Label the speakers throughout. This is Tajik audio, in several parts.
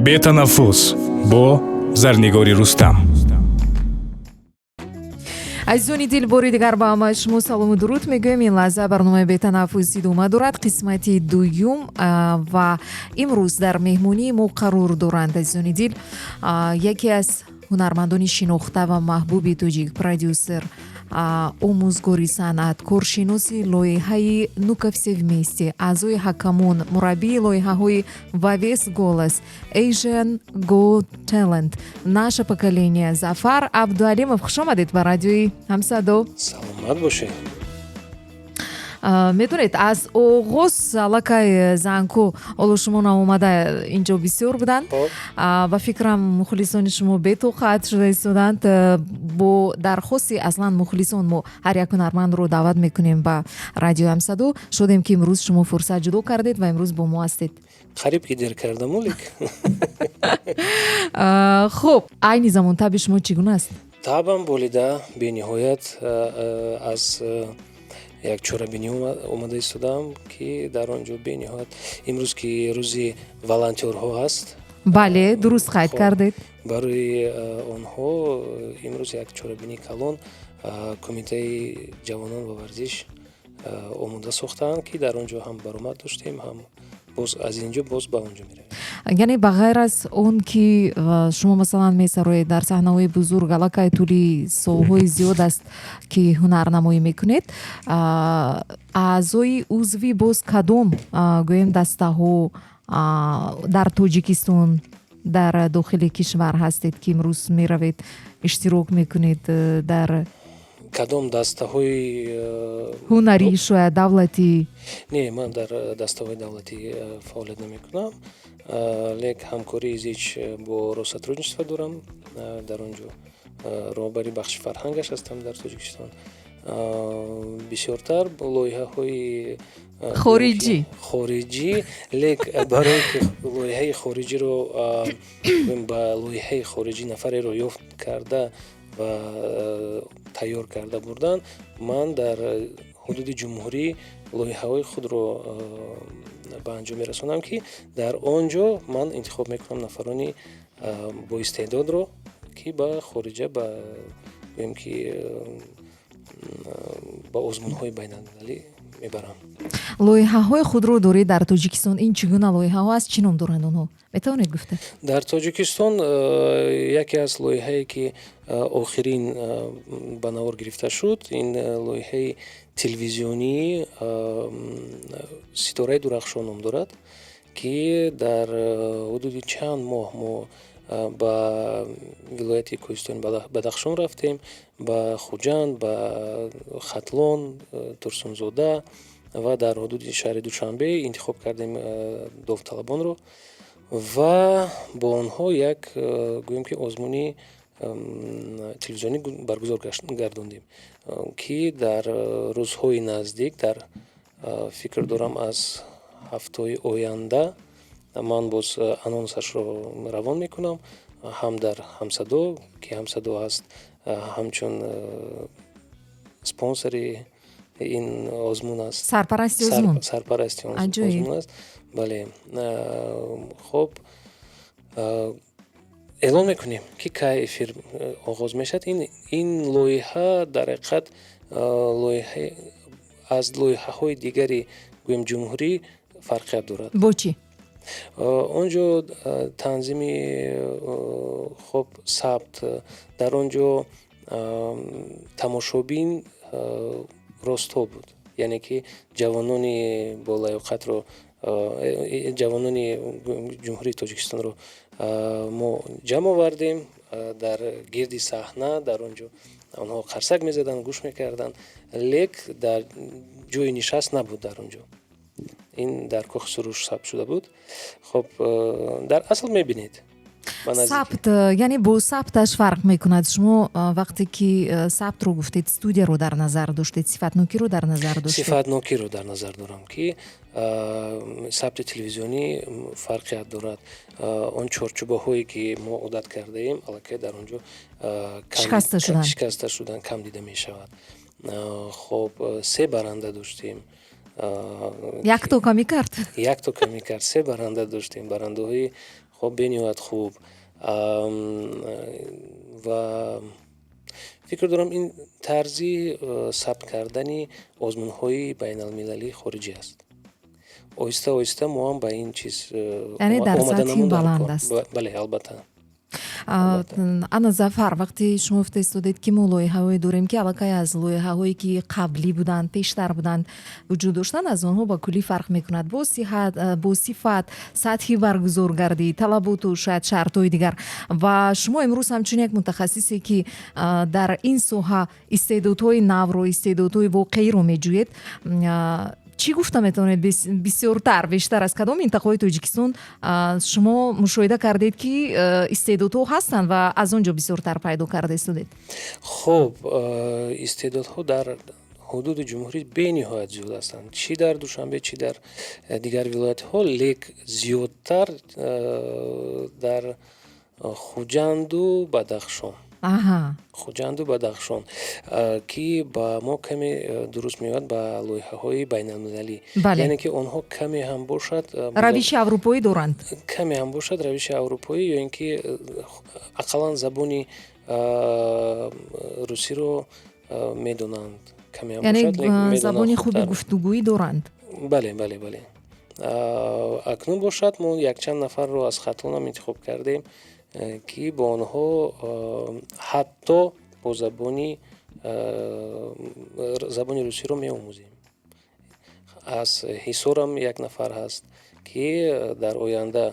Speaker 1: Бетанаффус бо Зарнигори Рустам.
Speaker 2: Азизони дил, бори дигар ба ҳамаи шумо салому дуруд мегӯем. Ин лаҳза барномаи «Бетанаффус» идома дорад, қисмати дуюм, ва имрӯз дар меҳмонии мо қарор доранд, азизони дил, яке аз ҳунармандони шинохта ва маҳбуби тоҷик, продюсер, омӯзгори санъат, коршиноси лоиҳаи «Ну-ка, все вместе», аъзои ҳакамон, мураббии лоиҳаҳои «Во весь голос», Asian Got Talent, «Наше поколение» Зафар Абдуалимов. Хуш омадед ба радиои «Ҳамсадо».
Speaker 3: Саломат бошед.
Speaker 2: Медонед, аз оғоз аллакай зангҳо, ҳоло шумо наомада, инҷо бисёр буданд. Ба фикрам, мухлисони шумо бетоқат шуда истоданд. Бо дархости аслан мухлисон мо ҳар як ҳунармандро даъват мекунем ба радиои «Ҳамсадо». Шодем, ки имрӯз шумо фурсат ҷудо кардед ва имрӯз бо мо ҳастед.
Speaker 3: Қариб ки дер кардаму, лек.
Speaker 2: Хуб, айни замон табъи шумо чӣ гуна аст?
Speaker 3: Табам болида бениҳоят. Аз як чорабинӣ омада истодаам, ки дар он ҷо бениҳоят имрӯз, ки рӯзи волонтёрҳо ҳаст.
Speaker 2: Бале, дуруст қайд кардед.
Speaker 3: Барои онҳо имрӯз як чорабинии калон Кумитаи ҷавонон ва варзиш омода сохтаанд, ки дар он ҷо ҳам баромад доштем, ҳам боз аз ин ҷо боз ба он ҷо меравем.
Speaker 2: Яъне ба ғайр аз он ки шумо, масалан, месароед дар саҳнаҳои бузург, аллакай тӯли солҳои зиёд аст, ки ҳунарнамоӣ мекунед, аъзои узви боз кадом, гӯем, дастаҳо дар Тоҷикистон, дар дохили кишвар ҳастед, ки имрӯз меравед, иштирок мекунед дар
Speaker 3: Кадом дастаҳои?
Speaker 2: Ҳунарӣ, шояд давлатӣ.
Speaker 3: Не, ман дар дастаҳои давлатӣ фаъолият намекунам, лек ҳамкории зич бо Россотрудничество дорам. Дар он ҷо роҳбари бахши фарҳангаш ҳастам дар Тоҷикистон. Бисёртар лоиҳаҳои
Speaker 2: хориҷӣ.
Speaker 3: Хориҷӣ, лек барое ки лоиҳаи хориҷиро, ба лоиҳаи хориҷӣ нафареро ёфт карда ва тайёр карда бурдан, ман дар ҳудуди ҷумҳурӣ лоиҳаҳои худро ба анҷом мерасонам, ки дар он ҷо ман интихоб мекунам нафарони боистеъдодро, ки ба хориҷа, ба, гӯем ки, ба озмунҳои байналмилалӣ мебарам.
Speaker 2: Лоиҳаҳои худро доред дар Тоҷикистон. Ин чӣ гуна лоиҳаҳо аст, чӣ ном доранд онҳо, метавонед гуфта?
Speaker 3: Дар Тоҷикистон яке аз лоиҳае, ки охирин ба навор гирифта шуд, ин лоиҳаи телевизионии «Ситораи дурахшон» ном дорад, ки дар ҳудуди чанд моҳ мо ба вилояти Кӯҳистони Бадахшон рафтем, ба Хуҷанд, ба Хатлон, Турсунзода ва дар ҳудуди шаҳри Душанбе интихоб кардем довталабонро ва бо онҳо як, гӯем ки, озмуни телевизионӣ баргузор гардондем, ки дар рӯзҳои наздик, дар фикр дорам, аз ҳафтаи оянда ман боз анонсашро равон мекунам ҳам дар «Ҳамсадо», ки «Ҳамсадо» ҳаст ҳамчун спонсори ин озмун аст.
Speaker 2: Сарпарасти озмун.
Speaker 3: Сарпарасти озмун аст, бале. Хоб, эълон мекунем, ки кай эфир оғоз мешавад. Ин лоиҳа дар ҳақиқат лоиҳа аз лоиҳаҳои дигари, гӯем, ҷумҳурӣ фарқият дорад.
Speaker 2: Бо чӣ?
Speaker 3: Он ҷо танзими, хоб, сабт, дар он ҷо тамошобин ростҳо буд, яъне ки ҷавонони болаёқатро, ҷавонони Ҷумҳурии Тоҷикистонро мо ҷамъ овардем дар гирди саҳна. Дар он ҷо онҳо қарсак мезаданд, гӯш мекарданд, лек дар ҷои нишаст набуд. Дар он ҷо ин дар Кохи Суруш сабт шуда буд. Хоб, дар асл мебинед.
Speaker 2: Сабт, яъне бо сабташ фарқ мекунад. Шумо вақте ки сабтро гуфтед, студияро дар назар доштед, сифатнокиро дар назар доштед?
Speaker 3: Сифатнокиро дар назар дорам, ки сабти телевизионӣ фарқият дорад. Он чорчӯбаҳое, ки мо одат кардаем, аллакай дар он ҷо
Speaker 2: шикаста шуданд.
Speaker 3: Шикаста шуданд, кам дида мешавад. Хоб, се баранда доштем.
Speaker 2: Якто камӣ кард.
Speaker 3: Якто камӣ кард. Се баранда доштем, барандаҳои Хоб, бениҳоят хуб. Ва фикр дорам, ин тарзи сабт кардани озмунҳои байналмилалии хориҷӣ аст. Оҳиста оҳиста мо ҳам ба ин чиз
Speaker 2: Яъне дар сатҳи баланд аст.
Speaker 3: Бале, албатта.
Speaker 2: Ана, Зафар, вақте шумо гуфта истодед, ки мо лоиҳаҳое дорем, ки аллакай аз лоиҳаҳое, ки қаблӣ буданд, пештар буданд, вуҷуд доштанд, аз онҳо ба куллӣ фарқ мекунад бо сиҳат, бо сифат, сатҳи баргузоргардӣ, талаботу шояд шартҳои дигар. Ва шумо имрӯз ҳамчун як мутахассисе, ки дар ин соҳа истеъдодҳои навро, истеъдодҳои воқеиро меҷӯед, чӣ гуфта метавонед? Бисёртар, бештар аз кадом минтақаҳои Тоҷикистон шумо мушоҳида кардед, ки истеъдодҳо ҳастанд ва аз он ҷо бисёртар пайдо карда истодед?
Speaker 3: Хуб, истеъдодҳо дар ҳудуди ҷумҳурӣ бениҳоят зиёд ҳастанд, чӣ дар Душанбе, чӣ дар дигар вилоятҳо, лек зиёдтар дар Хуҷанду Бадахшон. Хуҷанду Бадахшон, ки ба мо каме дуруст меояд, ба лоиҳаҳои байналмилалӣ, яъне ки онҳо каме ҳам бошад
Speaker 2: равиши аврупоӣ доранд.
Speaker 3: Каме ҳам бошад равиши аврупоӣ ё ин ки ақаллан забони русиро медонанд. Каме ҳам
Speaker 2: бошад. Забони хуби гуфтугӯӣ доранд.
Speaker 3: Бале. Акнун бошад, мо якчанд нафарро аз Хатлонам интихоб кардем, ки бо онҳо ҳатто бо забони русиро меомӯзем. Аз Ҳисорам як нафар ҳаст, ки дар оянда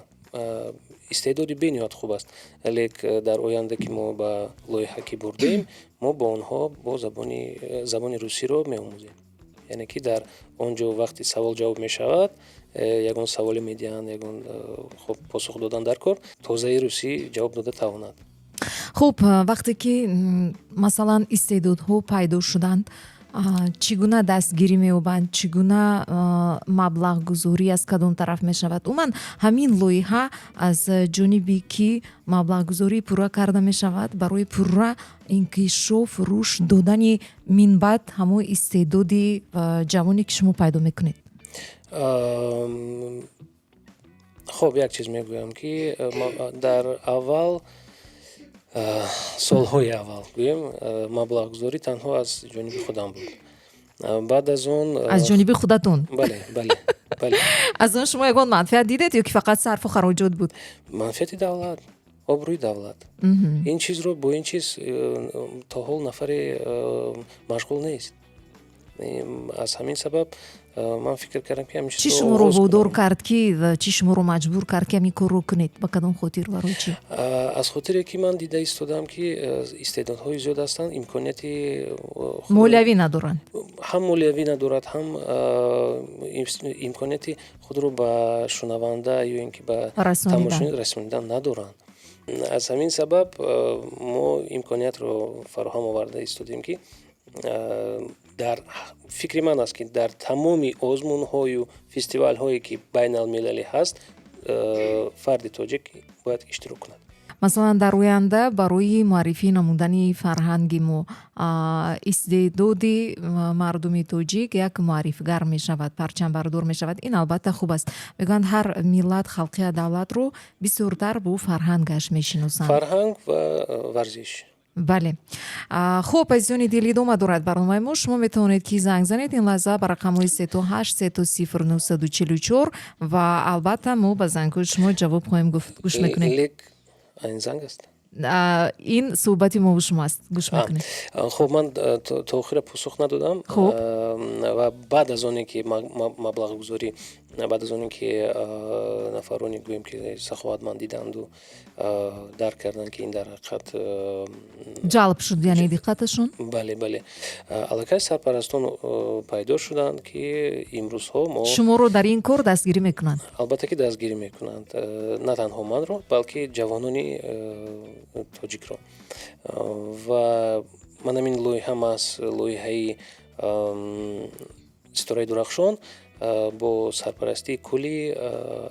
Speaker 3: истеъдоди бениҳоят хуб аст, лек дар оянда, ки мо ба лоиҳа ки бурдем, мо бо онҳо бо забони русиро меомӯзем, яъне ки дар он ҷо вақти савол ҷавоб мешавад, ягон саволе медиҳанд, ягон хуб посух додан дар кор, тозаи русӣ ҷавоб дода тавонад.
Speaker 2: Хуб, вақте ки, масалан, истеъдодҳо пайдо шуданд, чӣ гуна дастгирӣ меёбанд, чӣ гуна маблағгузорӣ аз кадом тараф мешавад? Умуман, ҳамин лоиҳа аз ҷониби кӣ маблағгузорӣ пурра карда мешавад барои пурра инкишоф, рушд додани минбаъд ҳамон истеъдоди ҷавоне, ки шумо пайдо мекунед?
Speaker 3: Хуб, як чиз мегӯям, ки дар аввал, солҳои аввал гӯем, маблағгузорӣ танҳо аз ҷониби худам буд. Баъд аз он
Speaker 2: Аз ҷониби худатон?
Speaker 3: Бале.
Speaker 2: Аз он шумо ягон манфиат дидед ё ки фақат сарфу хароҷот буд?
Speaker 3: Манфиати давлат, обрӯи давлат. Ин чизро, бо ин чиз то ҳол нафаре машғул нест. Аз ҳамин сабаб ман фикр кардам, ки ҳамин
Speaker 2: Чӣ шуморо водор кард, ки чӣ шуморо маҷбур кард, ки ҳамин корро кунед? Ба кадом хотир, барои чӣ?
Speaker 3: Аз хотире ки ман дида истодам, ки истеъдодҳои зиёд ҳастанд, имконияти
Speaker 2: молиявӣ надоранд.
Speaker 3: Ҳам молиявӣ надорад, ҳам имконияти худро ба шунаванда ё ин ки ба тамошобин расонидан надоранд. Аз ҳамин сабаб мо имкониятро фароҳам оварда истодем, ки дар фикри ман аст, ки дар тамоми озмунҳою фестивалҳое, ки байналмилалӣ ҳаст, фарди тоҷик бояд иштирок кунад.
Speaker 2: Масалан, дар оянда барои муаррифӣ намудани фарҳанги мо истеъдоди мардуми тоҷик як муаррифгар мешавад, парчамбардор мешавад. Ин албатта хуб аст. Мегӯянд, ҳар миллат, халқия, давлатро бисёртар бо фарҳангаш мешиносанд.
Speaker 3: Фарҳанг ва варзиш.
Speaker 2: Бале. Хуб, азизони дил, идома дорад барномаи мо. Шумо метавонед, ки занг занед ин лаҳза ба рақамҳои 3 8 3 0 944 ва албатта мо ба зангҳои шумо ҷавоб хоҳем гуфт. Гӯш мекунем.
Speaker 3: Лек ин занг аст?
Speaker 2: Ин суҳбати мову шумо аст, гӯш мекунем.
Speaker 3: Хуб, ман то охира посух надодам. Ва баъд аз оне ки маблағгузорӣ, баъд аз оне ки нафароне, гӯем, ки саховатманд диданду дарк карданд, ки ин дар ҳақиқат
Speaker 2: Ҷалб шуд, яъне диққаташон.
Speaker 3: Бале, аллакай сарпарастон пайдо шуданд, ки имрӯзҳо мо
Speaker 2: Шуморо дар ин кор дастгирӣ мекунанд?
Speaker 3: Албатта ки дастгирӣ мекунанд, на танҳо манро, балки ҷавонони тоҷикро. Ва ман ҳамин лоиҳа, маҳз лоиҳаи «Ситораи дурахшон» бо сарпарастии кулли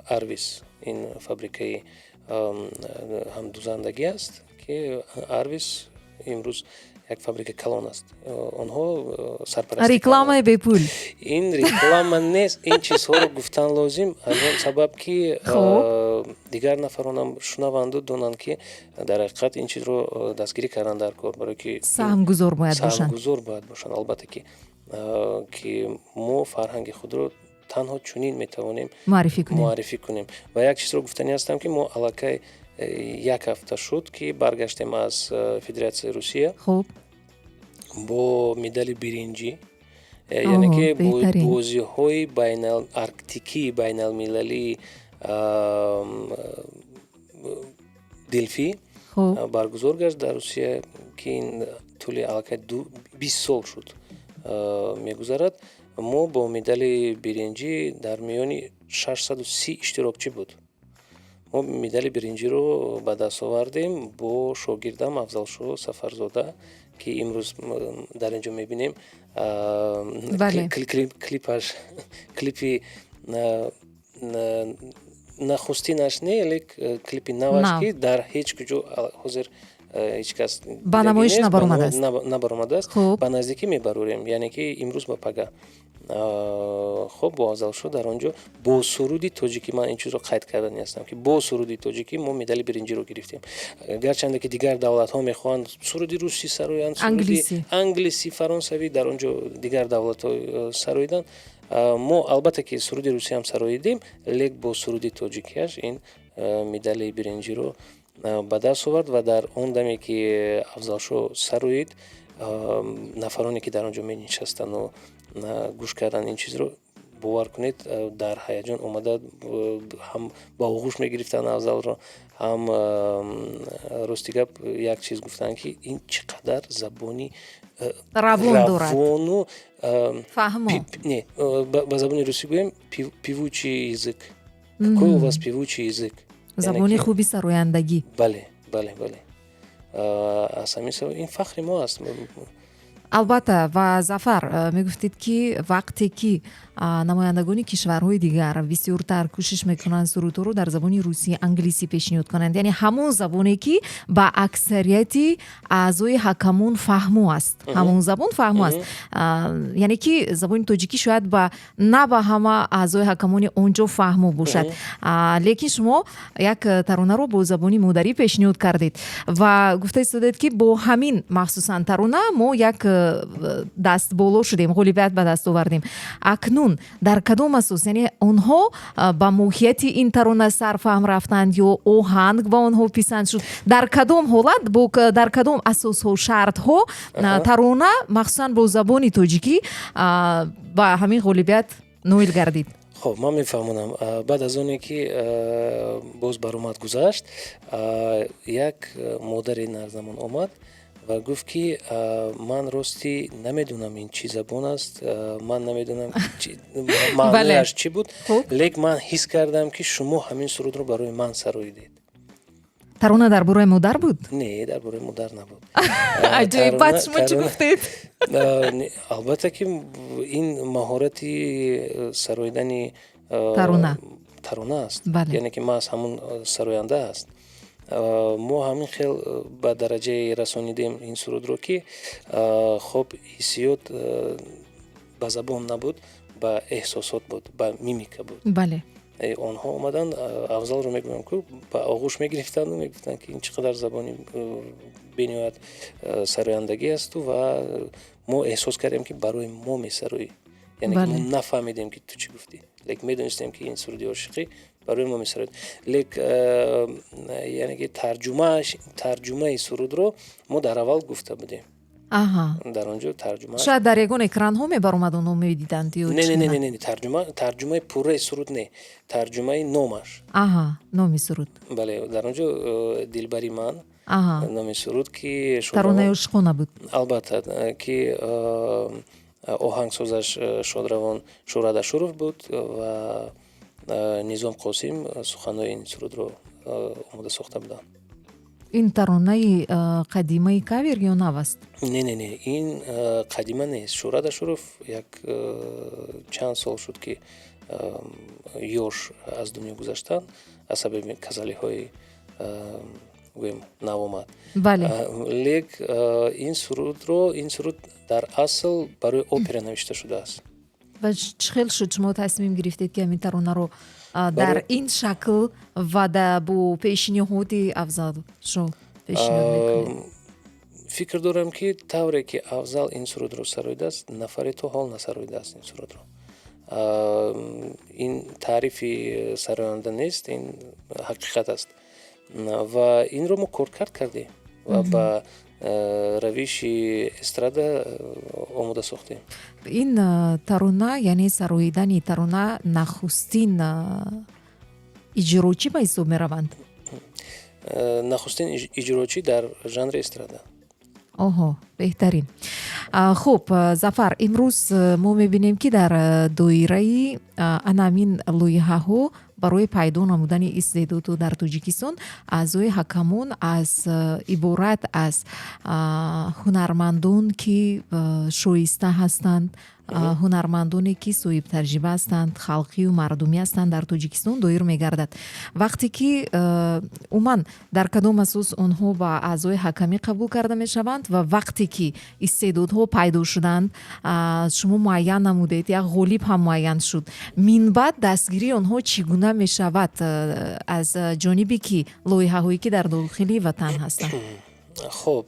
Speaker 3: «Арвис», ин фабрикаи ҳамдузандагӣ аст, ки «Арвис» имрӯз як фабрикаи калон аст, онҳо сарпарастӣ.
Speaker 2: Рекламаи бепул.
Speaker 3: Ин реклама нест, ин чизҳоро гуфтан лозим аз он сабаб, ки Дигар нафаронам шунаванду донанд, ки дар ҳақиқат ин чизро дастгирӣ кардан дар кор, барое ки
Speaker 2: саҳмгузор бояд бошанд.
Speaker 3: Саҳмгузор бояд бошанд, албатта, ки мо фарҳанги худро танҳо чунин метавонем
Speaker 2: муаррифӣ кунем.
Speaker 3: Муаррифӣ кунем. Ва як чизро гуфтанӣ ҳастам, ки мо аллакай як ҳафта шуд, ки баргаштем аз Федератсияи Русия бо медали биринҷӣ, яъне ки
Speaker 2: Беҳтарин.
Speaker 3: бозиҳои арктикии байналмилалии Делфи баргузор гашт дар Русия, ки ин тӯли аллакай 20 сол шуд мегузарад. Мо бо медали биринҷӣ, дар миёни 630 иштирокчӣ буд, мо медали биринҷиро ба даст овардем бо шогирдам Афзалшо Сафарзода, ки имрӯз дар ин ҷо мебинем. Клипаш, клипи нахустинаш не, лек клипи наваш, ки дар ҳеҷ куҷо ҳозир ҳеҷ кас
Speaker 2: ба намоиш набаромадааст.
Speaker 3: Набаромадааст. Ба наздикӣ мебарорем, яъне ки имрӯз ба пага. Хуб, бо Афзалшо дар он ҷо бо суруди тоҷикӣ, ман ин чизро қайд кардани ҳастам, ки бо суруди тоҷикӣ мо медали биринҷиро гирифтем, гарчанде ки дигар давлатҳо мехоҳанд суруди русӣ сароянд, суруди англисӣ, фаронсавӣ, дар он ҷо дигар давлатҳо сароиданд. Мо, албатта, ки суруди русиам сароидем, лек бо суруди тоҷикиаш ин медали биринҷиро ба даст овард. Ва дар он даме, ки Афзалшо сароид, нафароне, ки дар он ҷо менишастанду гӯш кардан ин чизро, бовар кунед, дар ҳаяҷон омада, ҳам ба оғӯш мегирифтанд Афзалро, ҳам, рости гап, як чиз гуфтанд, ки ин чӣ қадар забони
Speaker 2: равон дорад,
Speaker 3: равону
Speaker 2: фаҳмо.
Speaker 3: Не, ба забони русӣ гӯем, певучий язык, какой у вас певучий язык.
Speaker 2: Забони хуби сарояндагӣ.
Speaker 3: Бале, аз ҳамин сабаб ин фахри мо аст.
Speaker 2: Албатта. Ва Зафар, мегуфтед, ки вақте ки намояндагони кишварҳои дигар бисёртар кӯшиш мекунанд сурудҳоро дар забони русӣ, англисӣ пешниҳод кунанд, яъне ҳамон забоне, ки ба аксарияти аъзои ҳакамон фаҳмо аст, ҳамон забон фаҳмо аст, яъне ки забони тоҷикӣ шояд ба на ба ҳама аъзои ҳакамони он ҷо фаҳмо бошад, лекин шумо як таронаро бо забони модарӣ пешниҳод кардед ва гуфта истодед, ки бо ҳамин махсусан тарона мо як даст боло шудем, ғолибият ба даст овардем. Акнун дар кадом асос, яъне онҳо ба моҳияти ин тарона сарфаҳм рафтанд ё оҳанг ба онҳо писанд шуд? Дар кадом ҳолат, дар кадом асосҳо, шартҳо тарона махсусан бо забони тоҷикӣ ба ҳамин ғолибият ноил гардид?
Speaker 3: Хоб, ман мефаҳмонам. Баъд аз оне ки боз баромад гузашт, як модари нарзамон омад ва гуфт, ки ман ростӣ намедонам, ин чӣ забон аст, ман намедонам, маънояш чӣ буд, лек ман ҳис кардам, ки шумо ҳамин сурудро барои ман сароидед.
Speaker 2: Тарона дар бораи модар буд?
Speaker 3: Не, дар бораи модар набуд.
Speaker 2: Аҷоиб! Баъд шумо чӣ гуфтед?
Speaker 3: Албатта, ки ин маҳорати сароидани
Speaker 2: тарона.
Speaker 3: Тарона аст, яъне ки маҳз ҳамун сароянда аст. Мо ҳамин хел ба дараҷае расонидем ин сурудро, ки хоб, ҳиссиёт ба забон набуд, ба эҳсосот буд, ба мимика буд. Онҳо омаданд, Афзалро мегӯям, ку ба оғӯш мегирифтанду мегуфтанд, ки ин чӣ қадар забони бениҳоят сарояндагӣ асту ва мо эҳсос кардем, ки барои мо месароӣ, яъне ки мо нафаҳмидем, ки ту чӣ гуфтӣ, лекин медонистем, ки ин суруди ошиқӣ барои мо месароид. Лек яъне ки тарҷумаи сурудро мо дар аввал гуфта будем. Дар он ҷо тарҷума
Speaker 2: Шояд дар ягон экранҳо мебаромад, онҳо медиданд ё
Speaker 3: Не, не, не, не, тарҷумаи пурраи суруд не, тарҷумаи номаш.
Speaker 2: Аҳа, номи суруд.
Speaker 3: Бале, дар он ҷо «Дилбари ман» номи суруд, ки
Speaker 2: Таронаи ошиқона буд.
Speaker 3: Албатта, ки оҳангсозаш шодравон Шӯҳрат Ашуров буд ва Низом Қосим суханҳои ин сурудро омода сохта буданд.
Speaker 2: Ин таронаи қадимаи кавер ё нав аст?
Speaker 3: Не, не, не, ин қадима нест. Шӯҳрат Ашуров як чанд сол шуд, ки ёш аз дунё гузаштанд, аз сабаби касалиҳои, гӯем, навомад. Лек ин суруд дар асл барои опера навишта шудааст.
Speaker 2: Ва чӣ хел шуд, шумо тасмим гирифтед, ки ҳамин таронаро Дар ин шакл ва бо пешниҳоди Афзал шо пешниҳод мекунед?
Speaker 3: Фикр дорам, ки тавре ки Афзал ин сурудро сароидааст, нафаре то ҳол насароидааст ин сурудро. Ин таърифи сароянда нест, ин ҳақиқат аст. Ва инро мо коркард кардем ва ба равиши эстрада омода сохтем.
Speaker 2: Ин тарона, яъне сароидани тарона, нахустин иҷрочӣ ба ҳисоб мераванд?
Speaker 3: Нахустин иҷрочӣ дар жанри эстрада.
Speaker 2: Оҳо, беҳтарин. Хуб, Зафар, имрӯз мо мебинем, ки дар доираи ана ҳамин лоиҳаҳо барои пайдо намудани истеъдодҳо дар Тоҷикистон аъзои ҳакамон аз иборат аз ҳунармандон, ки шоиста ҳастанд, ҳунармандоне, ки соҳибтаҷриба ҳастанд, халқию мардумӣ ҳастанд, дар Тоҷикистон доир мегардад. Вақте ки умуман дар кадом асос онҳо ба аъзои ҳакамӣ қабул карда мешаванд ва вақте ки истеъдодҳо пайдо шуданд, шумо муайян намудед, як ғолиб ҳам муайян шуд, минбаъд дастгирии онҳо чӣ гуна мешавад аз ҷониби ки лоиҳаҳое, ки дар дохили ватан ҳастанд?
Speaker 3: Хуб,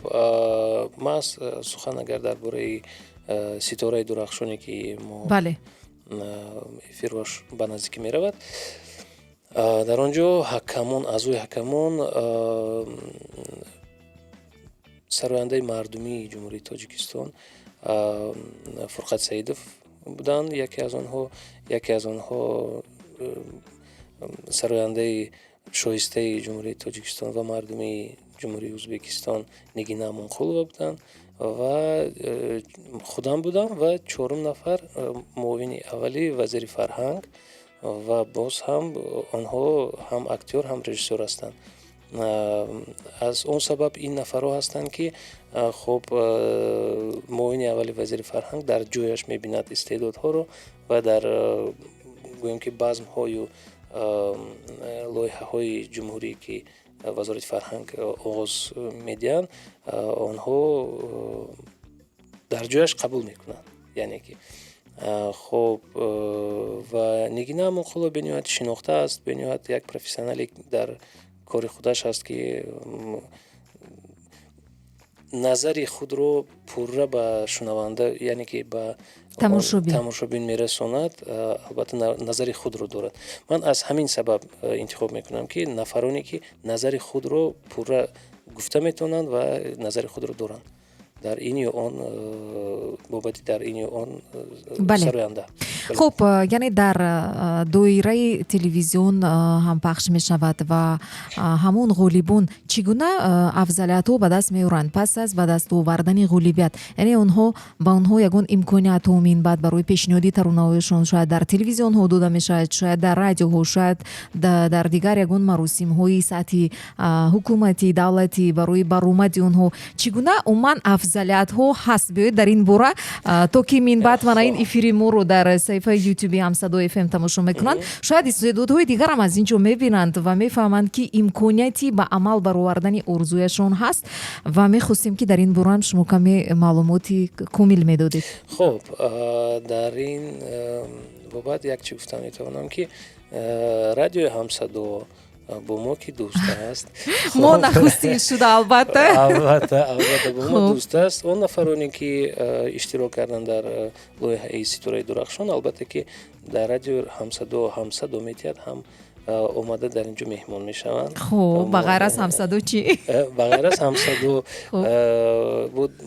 Speaker 3: маҳз сухан агар дар бораи Ситораи дурахшоне, ки мо эфираш ба наздикӣ меравад, дар он ҷо ҳакамон, аъзои ҳакамон сарояндаи мардумии Ҷумҳурии Тоҷикистон Фурқат Саидов буданд яке аз онҳо, яке аз онҳо сарояндаи шоистаи Ҷумҳурии Тоҷикистон ва мардумии Ҷумҳурии Ӯзбекистон Нигина Амонқулова буданд ва худам будам ва чорум нафар муовини аввали вазири фарҳанг, ва боз ҳам онҳо ҳам актёр, ҳам режиссёр ҳастанд. Аз он сабаб ин нафарҳо ҳастанд, ки хуб, муовини аввали вазири фарҳанг дар ҷояш мебинад истеъдодҳоро ва дар, гӯем ки, базмҳою лоиҳаҳои ҷумҳурӣ, ки Вазорати фарҳанг оғоз медиҳанд, онҳо дар ҷояш қабул мекунанд. Яъне ки, хуб, ва Нигина Амонқулова бениҳоят шинохта аст, бениҳоят як профессионале дар кори худаш аст, ки назари худро пурра ба шунаванда, яъне ки ба тамошобин мерасонад. Албатта, назари худро дорад. Ман аз ҳамин сабаб интихоб мекунам, ки нафароне, ки назари худро пурра гуфта метавонанд ва назари худро доранд дар ин ё он бобати, дар ин ё он сароянда.
Speaker 2: Хуб, яъне дар доираи телевизион ҳам пахш мешавад ва ҳамон ғолибон чӣ гуна афзалиятҳо ба даст меоранд пас аз ба даст овардани ғолибият? Яъне онҳо, ба онҳо ягон имкониятҳо минбаъд барои пешниҳоди таронаҳояшон шояд дар телевизионҳо дода мешавад, шояд дар радиоҳо, шояд дар дигар ягон маросимҳои сатҳи ҳукуматӣ, давлатӣ барои баромади онҳо чӣ гуна умуман афзалиятҳо ҳаст? Биёед дар ин бора, то ки минбаъд мана ин эфири моро дар саҳифаи Ютуби Ҳамсадо ФМ тамошо мекунанд, шояд истеъдодҳои дигарам аз ин ҷо мебинанд ва мефаҳманд, ки имконияти ба амал баровардани орзуяшон ҳаст, ва мехостем, ки дар ин бора ҳам шумо каме маълумоти комил медодед.
Speaker 3: Хуб, дар ин бобат як чӣ гуфта метавонам, ки радиои Ҳамсадо бо мо ки дӯст аст.
Speaker 2: Мо нахустин шуда, албатта.
Speaker 3: Албатта, албатта, бо мо дӯст аст. Он нафароне, ки иштирок карданд дар лоиҳаи Ситораи дурахшон, албатта ки дар радио Ҳамсадо ҳам садо метиҳад, ҳам омада дар ин ҷо меҳмон мешаванд.
Speaker 2: Хуб, ба ғайр аз Ҳамсадо чӣ?
Speaker 3: Ба ғайр аз Ҳамсадо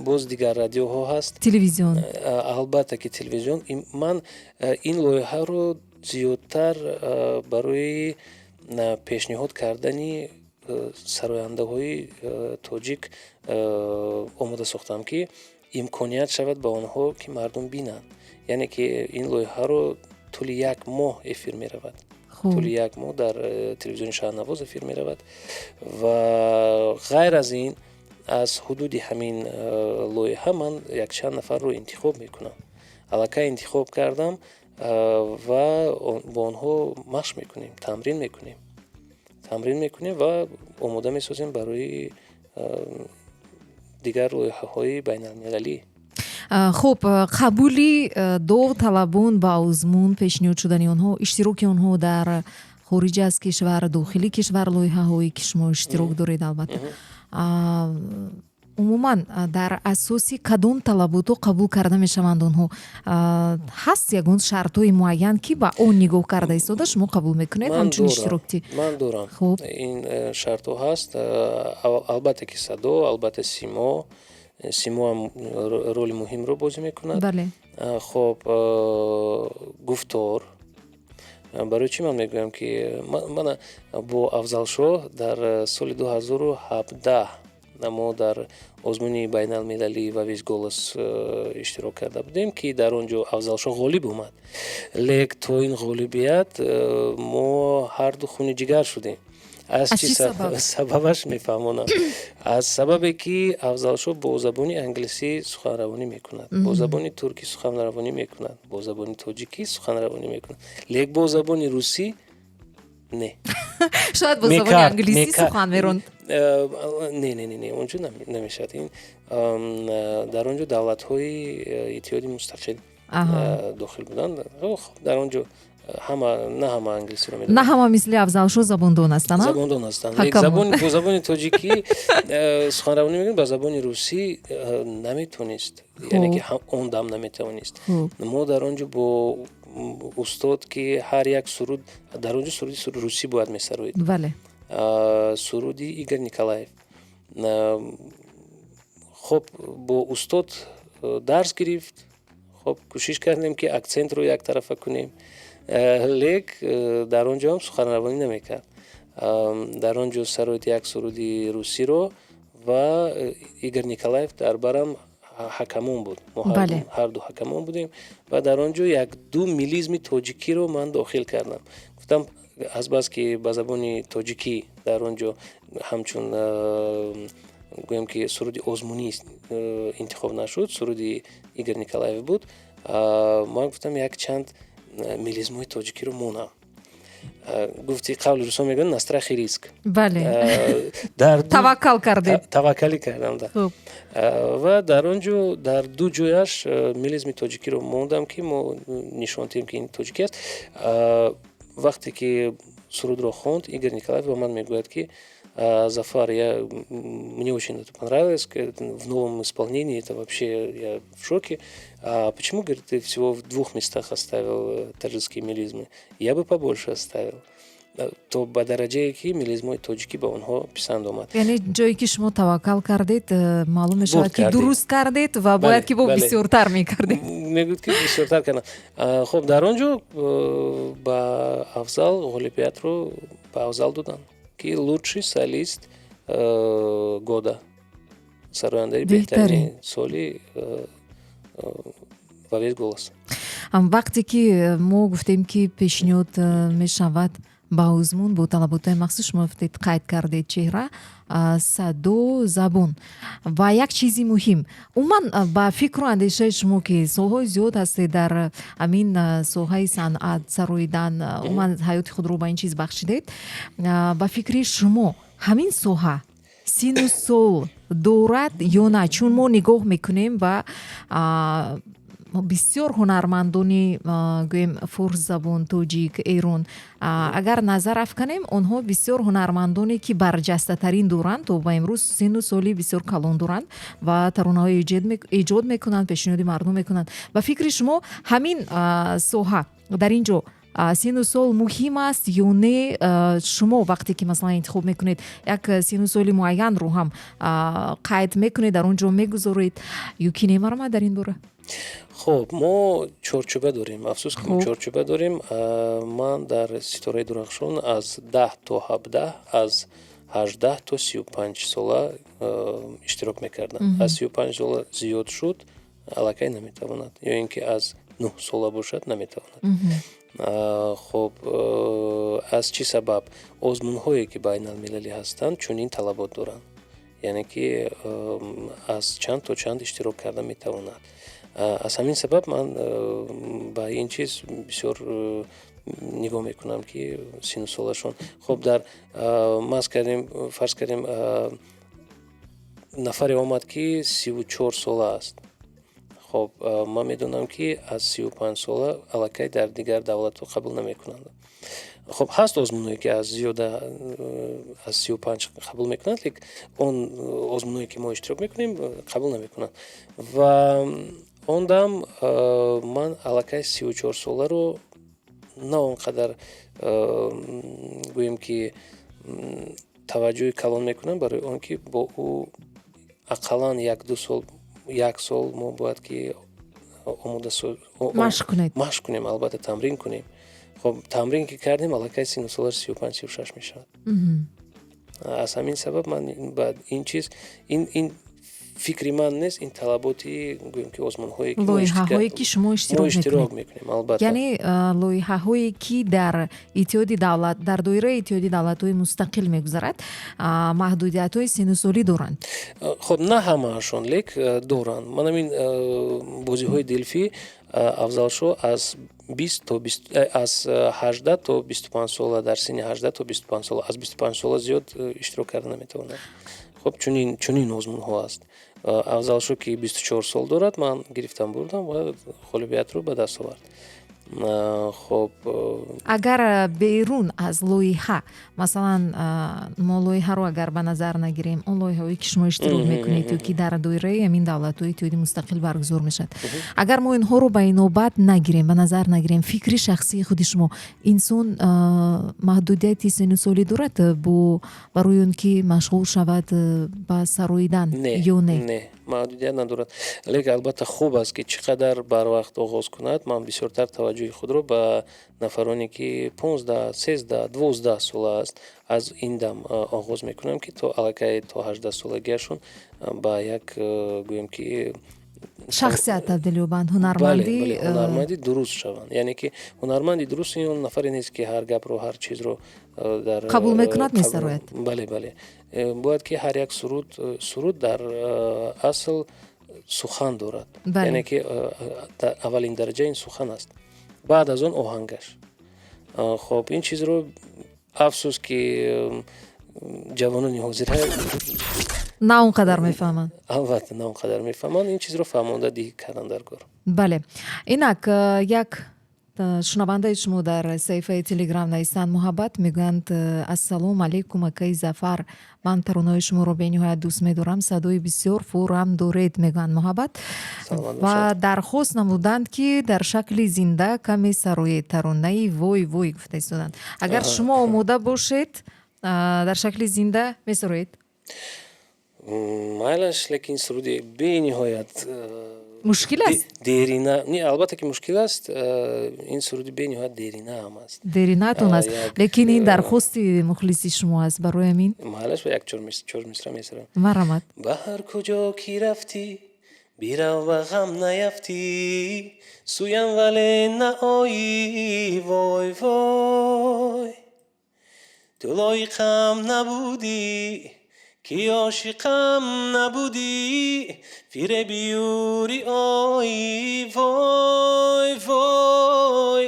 Speaker 3: боз дигар радиоҳо ҳаст.
Speaker 2: Телевизион.
Speaker 3: Албатта ки телевизион. Ман ин лоиҳаро зиёдтар барои пешниҳод кардани сарояндаҳои тоҷик омода сохтам, ки имконият шавад ба онҳо, ки мардум бинанд. Яъне ки ин лоиҳаро тӯли як моҳ эфир меравад, тӯли як моҳ дар телевизиони Шаҳрнавоз эфир меравад. Ва ғайр аз ин, аз ҳудуди ҳамин лоиҳа ман якчанд нафарро интихоб мекунам. Аллакай интихоб кардам ва бо онҳо машқ мекунем, тамрин мекунем ва омода месозем барои дигар лоиҳаҳои байналмилалӣ.
Speaker 2: Хуб, қабули довталабон ба озмун, пешниҳод шудани онҳо, иштироки онҳо дар Хориҷ аз кишвар, дохили кишвар лоиҳаҳое, ки шумо иштирок доред, албатта, умуман дар асоси кадом талаботҳо қабул карда мешаванд онҳо? Ҳаст ягон шартҳои муайян, ки ба он нигоҳ карда истода шумо қабул мекунед ҳамчун иштирокчӣ?
Speaker 3: Ман дорам. Ин шартҳо ҳаст, албатта, ки садо, албатта, симо. Симоам роли муҳимро бозӣ мекунад. Хоб, гуфтор. Барои чӣ ман мегӯям, ки мана бо Афзалшоҳ дар соли 2017 мо дар озмуни байналмилалии «Во весь голос» иштирок карда будем, ки дар он ҷо Афзалшоҳ ғолиб омад. Лек то ин ғолибият мо ҳарду хуни ҷигар шудем. Аз чӣ сабабаш мефаҳмонам. Аз сабабе, ки Афзалшоҳ бо забони англисӣ суханравонӣ мекунад, бо забони туркӣ суханравонӣ мекунад, бо забони тоҷикӣ суханравонӣ мекунад, лек бо забони русӣ не.
Speaker 2: Шояд бо забони англисӣ сухан меронд.
Speaker 3: Не, не, не, не, онҷо намешавад. Ин дар он ҷо давлатҳои Иттиҳоди Мустақил дохил буданд. Дар он ҷо ҳама, на ҳама англисиро.
Speaker 2: На ҳама мисли Афзалшоҳ забондон ҳастанд.
Speaker 3: Забондон ҳастанд. Бо забони тоҷикӣ суханравонӣ мекунад, ба забони русӣ наметонист, яъне ки он дам наметавонист. Мо дар он ҷо бо устод, ки ҳар як суруд дар он ҷо суруди русӣ бояд месароид, суруди Игорь Николаев. Хоб, бо устод дарс гирифт. Хоб, кӯшиш кардем, ки акцентро яктарафа кунем, лек дар он ҷо ҳам суханравонӣ намекард. Дар он ҷо сароид як суруди русиро ва Игорь Николаев дар барам ҳакамон буд. Мо ҳарду ҳакамон будем ва дар он ҷо як-ду мелизми тоҷикиро ман дохил кардам. Гуфтам, азбаски ба забони тоҷикӣ дар он ҷо ҳамчун, гӯем, ки суруди озмунӣ интихоб нашуд, суруди Игорь Николаев буд, ман гуфтам, якчанд мелизмҳои тоҷикиро монам. Гуфти қавли русо мегӯянд, на страх и риск.
Speaker 2: Бале, таваккал кардед.
Speaker 3: Таваккалӣ кардам да. Ва дар он ҷо дар ду ҷояш мелизми тоҷикиро мондам, ки мо нишон диҳем, ки ин тоҷикӣ аст. Вақте ки сурудро хонд, Игорь Николаев ба ман мегӯяд, ки: «Зафар, мне очень это понравилось в новом исполнении, это вообще я в шоке. А почему, говорит, ты всего в двух местах оставил таджикские мелизмы? Я бы побольше оставил». То ба дараҷае, ки мелизмҳои тоҷикӣ ба онҳо писанд омад.
Speaker 2: Яъне ҷое, ки шумо таваккал кардед, маълум мешавад, ки дуруст кардед ва бояд, ки бо бисёртар мекардед.
Speaker 3: Мегӯяд, ки бисёртар кардам. Хуб, дар он ҷо ба Афзал ғолибиятро ба Афзал доданд, ки лучший солист года, сарояндаи беҳтарини соли «Во весь голос».
Speaker 2: Вақте ки мо гуфтем, ки пешниҳод мешавад ба озмун бо талаботҳои махсус, шумо гуфтед, қайд кардед: чеҳра, садо, забон ва як чизи муҳим. Умуман, ба фикру андешаи шумо, ки солҳои зиёд ҳастед дар ҳамин соҳаи санъат, сароидан, умуман ҳаёти худро ба ин чиз бахшидед, ба фикри шумо, ҳамин соҳа сину сол дорад ё на? Чун мо нигоҳ мекунем ба бисёр ҳунармандони, гӯем, форсзабон, тоҷик, Эрон, агар назар афканем, онҳо бисёр ҳунармандоне, ки барҷастатарин доранд, то ба имрӯз сину соли бисёр калон доранд ва таронаҳои эҷод мекунанд, пешниҳоди мардум мекунанд. Ба фикри шумо, ҳамин соҳа, дар ин ҷо сину сол муҳим аст ё не? Шумо вақте ки, масалан, интихоб мекунед, як сину соли муайянро ҳам қайд мекунед, дар он ҷо мегузоред ё ки не? Маромад дар ин бора.
Speaker 3: Хуб, мо чорчӯба дорем, афсӯс, ки мо чорчӯба дорем. Ман дар «Ситораи дурахшон» аз 10 то 17, аз 18 то 35 сола иштирок мекардам. Аз 35 сола зиёд шуд, аллакай наметавонад, ё ин ки аз 9 сола бошад, наметавонад. Хуб, аз чӣ сабаб? Озмунҳое, ки байналмилалӣ ҳастанд, чунин талабот доранд, яъне ки аз чанд то чанд иштирок карда метавонад. Аз ҳамин сабаб ман ба ин чиз бисёр нигоҳ мекунам, ки сину солашон. Хуб, дар маз кардем, фарз кардем, нафаре омад, ки 34 сола аст. Хоб, ман медонам, ки аз 35 сола аллакай дар дигар давлатҳо қабул намекунанд. Хоб, ҳаст озмунҳое, ки аз зиёда аз 35 қабул мекунанд, лек он озмунҳое, ки мо иштирок мекунем, қабул намекунанд. Ва он дам ман аллакай 34-соларо на он қадар, гӯем ки, таваҷҷӯҳи калон мекунам, барои он ки бо ӯ ақаллан як-ду сол, як сол мо бояд ки омода
Speaker 2: машқ кунед.
Speaker 3: Машқ кунем, албатта, тамрин кунем. Хоб, тамрин ки кардем, аллакай сину солаш 35, 36 мешавад. Аз ҳамин сабаб ман ба ин чиз, ин фикри ман нест, ин талаботи, гӯем ки, озмунҳое ки
Speaker 2: лоиҳаҳое, ки шумо
Speaker 3: иштирок мекунем, албатта.
Speaker 2: Яъне лоиҳаҳое, ки дар иттиҳоди давлат, дар доираи Иттиҳоди давлатҳои мустақил мегузарад, маҳдудиятҳои сину солӣ доранд.
Speaker 3: Хоб, на ҳамаашон, лек доранд. Ман ҳамин бозиҳои Делфӣ, Афзалшо аз бист то аз 18 то 25 сола, дар синни 18 то 25 сола, аз 25 сола зиёд иштирок карда наметавонад. Хоб, чунин озмунҳо аст. Афзалшо, ки 24 сол дорад, ман гирифтам, бурдам ва ғолибиятро ба даст овард. Хоб.
Speaker 2: Агар берун аз лоиҳа, масалан, мо лоиҳаро агар ба назар нагирем, он лоиҳаҳое, ки шумо иштирок мекунед ё ки дар доираи ҳамин давлатҳои иттиҳоди мустақил баргузор мешавад, агар мо инҳоро ба инобат нагирем, ба назар нагирем, фикри шахсии худи шумо, инсон маҳдудияти сину солӣ дорад бо барои он ки машғул шавад ба сароидан ё не?
Speaker 3: Не, маҳдудият надорад, лекин албатта хуб аст, ки чӣ қадар барвақт оғоз кунад. Ман бисёртар таваҷҷӯҳи худро ба нафароне, ки 15, 13, 12 сола аст, аз ин дам оғоз мекунам, ки то аллакай то 18-солагиашон ба як, гӯем ки,
Speaker 2: шахсият табдил ёбанд, ҳунармандӣ.
Speaker 3: Ҳунарманди дуруст шаванд. Яъне ки ҳунарманди дуруст ин он нафаре нест, ки ҳар гапро, ҳар чизро дар
Speaker 2: қабул мекунад, месарояд.
Speaker 3: Бале, бояд ки ҳар як суруд дар асл сухан дорад, яъне ки дар аввалин дараҷа ин сухан аст, баъд аз он оҳангаш. Хоб, ин чизро, афсӯс, ки ҷавонони ҳозира
Speaker 2: на он қадар мефаҳманд.
Speaker 3: Албатта, на он қадар мефаҳманд. Ин чизро фаҳмонда диҳ кардан дар кор.
Speaker 2: Бале, инак як шунавандаи шумо дар саҳифаи Телеграм нависанд, Муҳаббат, мегӯянд: «Ассалому алайкум, акаи Зафар, ман таронаҳои шуморо бениҳоят дӯст медорам, садои бисёр фурам доред», мегӯянд Муҳаббат, ва дархост намуданд, ки дар шакли зинда каме сароед, таронаи «Вой вой» гуфта истоданд. Агар шумо омода бошед, дар шакли зинда месароед?
Speaker 3: Майлаш, лекин суруди бениҳоят
Speaker 2: мушкил аст.
Speaker 3: Дерина не, албатта ки мушкил аст. Ин суруди бениҳоят дерина ҳам аст.
Speaker 2: Деринатон аст, лекин ин дархости мухлиси шумо аст, барои ҳамин.
Speaker 3: Майлаш, як чор мисра месарам.
Speaker 2: Марҳамат.
Speaker 3: Ба ҳар куҷо ки рафтӣ, бирав, ба ғам наяфтӣ, сӯям вале наоӣ, вой вой. Ту лоиқам набудӣ, ки ошиқам набудӣ, фиреби риоӣ, вой вой.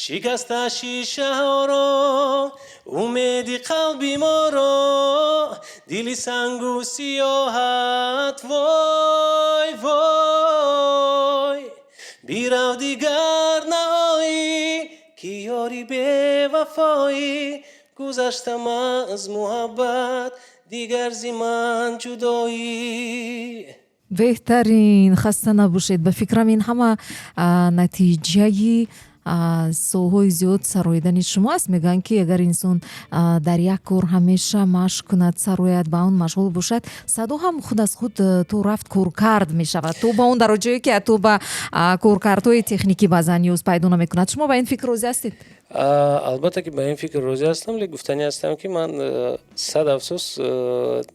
Speaker 3: Шикаста шишаҳоро, умеди қалби моро, дили сангу сиёҳат, вой вой. Бирав, дигар наоӣ, ки ёри бевафоӣ. Гузаштам аз муҳаббат, дигар зи ман ҷудоӣ.
Speaker 2: Беҳтарин, хаста набошед. Ба фикрам, ин ҳама натиҷаи солҳои зиёд сароидани шумо аст. Мегӯянд, ки агар инсон дар як кор ҳамеша машқ кунад, сарояд, ба он машғул бошад, садо ҳам худ аз худ то рафт коркард мешавад, то ба он дараҷае, ки ҳатто ба коркардҳои техникӣ баъзан ниёз пайдо намекунад. Шумо ба ин фикр розӣ ҳастед?
Speaker 3: Албатта ки ба ин фикр розӣ ҳастам, лек гуфтанӣ ҳастам, ки ман, сад афсӯс,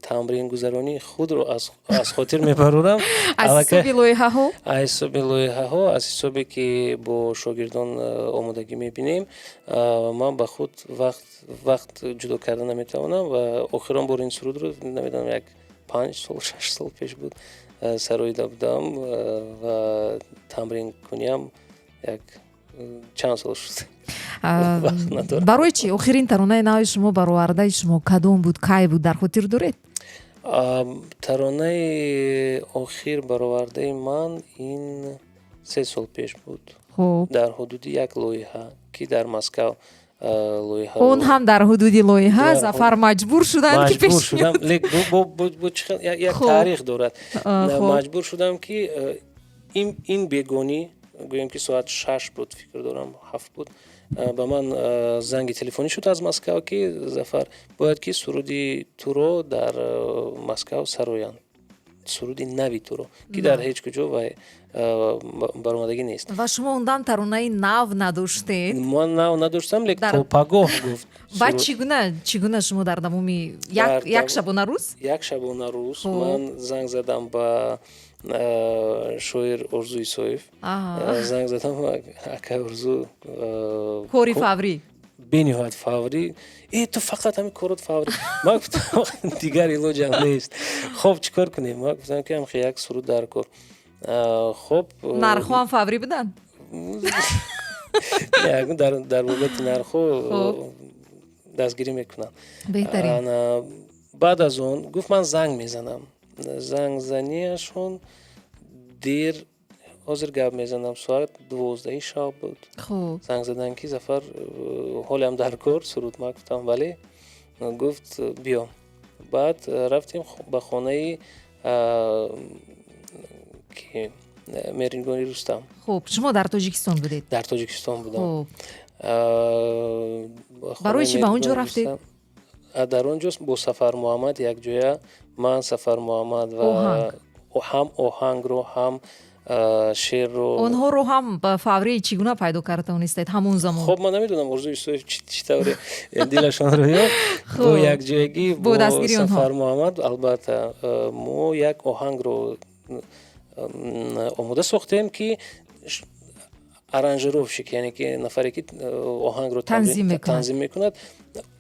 Speaker 3: тамрингузаронии худро аз хотир мебарорам.
Speaker 2: Аз ҳисоби лоиҳаҳо.
Speaker 3: Аз ҳисоби лоиҳаҳо, аз ҳисобе ки бо шогирдон омодагӣ мебинем, ман ба худ вақт ҷудо карда наметавонам. Ва охирон бор ин сурудро, намедонам, як 5 сол, 6 сол пеш буд, сароида будам ва тамринкуниам як чанд сол шуд.
Speaker 2: Барои чӣ? Охирин таронаи нави шумо, баровардаи шумо кадом буд, кай буд, дар хотир доред?
Speaker 3: Таронаи охир баровардаи ман ин 3 сол пеш буд, дар ҳудуди як лоиҳа, ки дар Москав. Лоиҳа.
Speaker 2: Он ҳам дар ҳудуди лоиҳа Зафар маҷбур шуданд, ки
Speaker 3: маҷбур шудам, як таърих дорад. Маҷбур шудам, ки ин бегонӣ, гӯем ки соат 6 буд, фикр дорам, 7 буд, ба ман занги телефонӣ шуд аз Москав, ки Зафар, бояд ки суруди туро дар Москав сароянд, суруди нави туро, ки дар ҳеҷ куҷо вай баромадагӣ нест.
Speaker 2: Ва шумо он дам таронаи нав надоштед?
Speaker 3: Ман нав надоштам, лек то пагоҳ гуфт.
Speaker 2: Баъд чӣ гуна шумо дар давоми як шабонарӯз?
Speaker 3: Як шабонарӯз ман занг задам ба шоир Орзу Исоев, занг задам: «Акай Орзу».
Speaker 2: Кори фаврӣ.
Speaker 3: Бениҳоят фаврӣ. Э, ту фақат ҳамин корот фаврӣ. Ман гуфтам, дигар илоҷам нест. Хоб, чӣ кор кунем? Ман гуфтам, ки ҳамхе як суруд дар кор. Хоб.
Speaker 2: Нархҳо ҳам фаврӣ буданд?
Speaker 3: Дар бобати нархҳо дастгирӣ мекунанд.
Speaker 2: Беҳтарин.
Speaker 3: Баъд аз он гуфт, ман занг мезанам. Зангзаниашон дер, ҳозир гап мезанам, соат 12-и шаб буд. Занг задан, ки Зафар, ҳолиам дар кор суруд? Ман гуфтам, бале. Гуфт, биё. Баъд рафтем ба хонаи ки Меҳринигори Рустам.
Speaker 2: Хуб, шумо дар Тоҷикистон будед?
Speaker 3: Дар Тоҷикистон будам.
Speaker 2: Барои чӣ ба он ҷо рафтед?
Speaker 3: Дар он ҷо бо Сафар Муҳаммад якҷоя, ман, Сафар Муҳаммад ва ҳам оҳангро, ҳам шеърро.
Speaker 2: Онҳоро ҳам ба фаврӣ чӣ гуна пайдо карда тавонистед ҳамон замон?
Speaker 3: Хоб, ман намедонам, Орзу Исоев чӣ тавре дилашонро ёфт. Бо якҷоягӣ
Speaker 2: бо
Speaker 3: бо Сафар Муҳаммад, албатта, мо як оҳангро омода сохтем, ки аранжировщик, яъне ки нафаре ки оҳангро танзим мекунад,